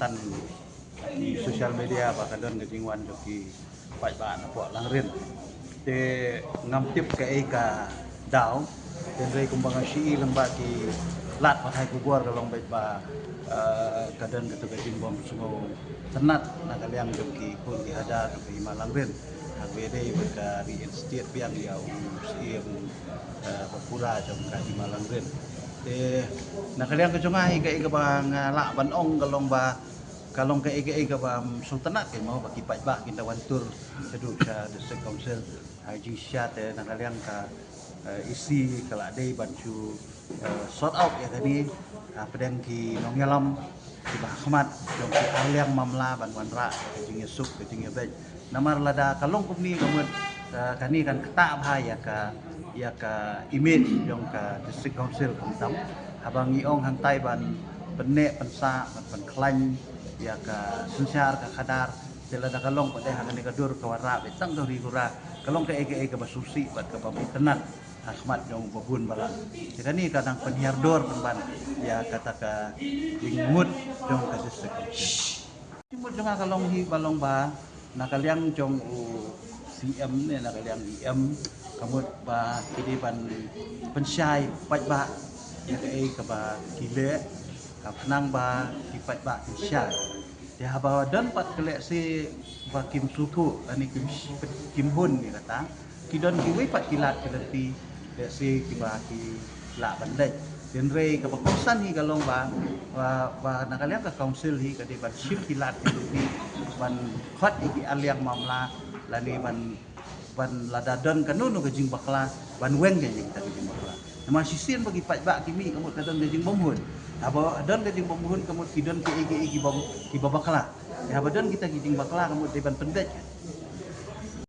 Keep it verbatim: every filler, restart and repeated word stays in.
Kan ki social media ba ka don ka jingwan jong ki paidbah na pdeng Langrin. Te ngam tip kaei ka daw. Te hynrei kumba nga shu i lang ba ki lad pathai khubor ka long beit ba, eh, ka don kato ka jingbym sngewtynnat na ka liang jong ki khun ki hadar jong ka hima Langrin. Haba ïadei bad ka reinstate biang ïa u Syiem, eh, ba pura jong ka hima Langrin. Te na ka liang ka jong nga hi kaei kaba nga lah ban ong ka long ba ka long kaei kaei kaba, mm, sngewtynnat, ka mo, ba ki paidbah kin da wan tur shaduh sha District Council. Ha jingshisha te na ka liang ka, eh, E C ka la dei ban shu, eh, sort out ïa kane, ha pdeng ki nongïalam kiba ha khmat jong ki arliang mamla ban wanrah ka jingïasuk ka jingïabeit. Namar lada ka long kumne ka mut, eh, kane kan ktah bha ïa ka, ïa ka image jong ka District Council khamtam. Haba ngi ong hangtai ban pynneh pynsah, ban pynkhlaiñ ïa ka synshar ka khadar, te lada ka long pat de ha kane ka dur ka wanrah beit tang ka ri ka ra, ka long kaei kaei kaba sngewsih bad kaba bymtynnat ha khmat jong u babun balang. Te kane ka dang pynhiar dor pynban ïa kata ka jingmut jong ka District Council. Jingmut jong nga ka long hi ba long ba na ka liang jong u C M ne na ka liang E M, ka mut ba ki dei ban pynshai paidbah ïa kaei kaba ki leh, ka khnang ba ki paidbah kin shai. Te haba don pat ka lehse ba kim sngewthuh lane kim, kim hun ïa kata, ki don kiwei pat ki lad ki lynti lehse kiba ki lah ban leit. Te hynrei kaba kongsan hi ka long ba, ba, ba na ka liang ka council hi ka dei ban shim ki lad ki lynti ban khot ïa ki arliang mamla lane ban, ban lada don kano kano ka jingbakla ban weng ïa kita ki jingbakla. Namar shisien ba ki paidbah ki mih ka mut ka don ka jingbymhun. Haba don ka jingbymhun ka mut ki don kiei kiei kiba, kiba bakla. Haba don kita ki jingbakla ka mut dei ban pynbeit ka.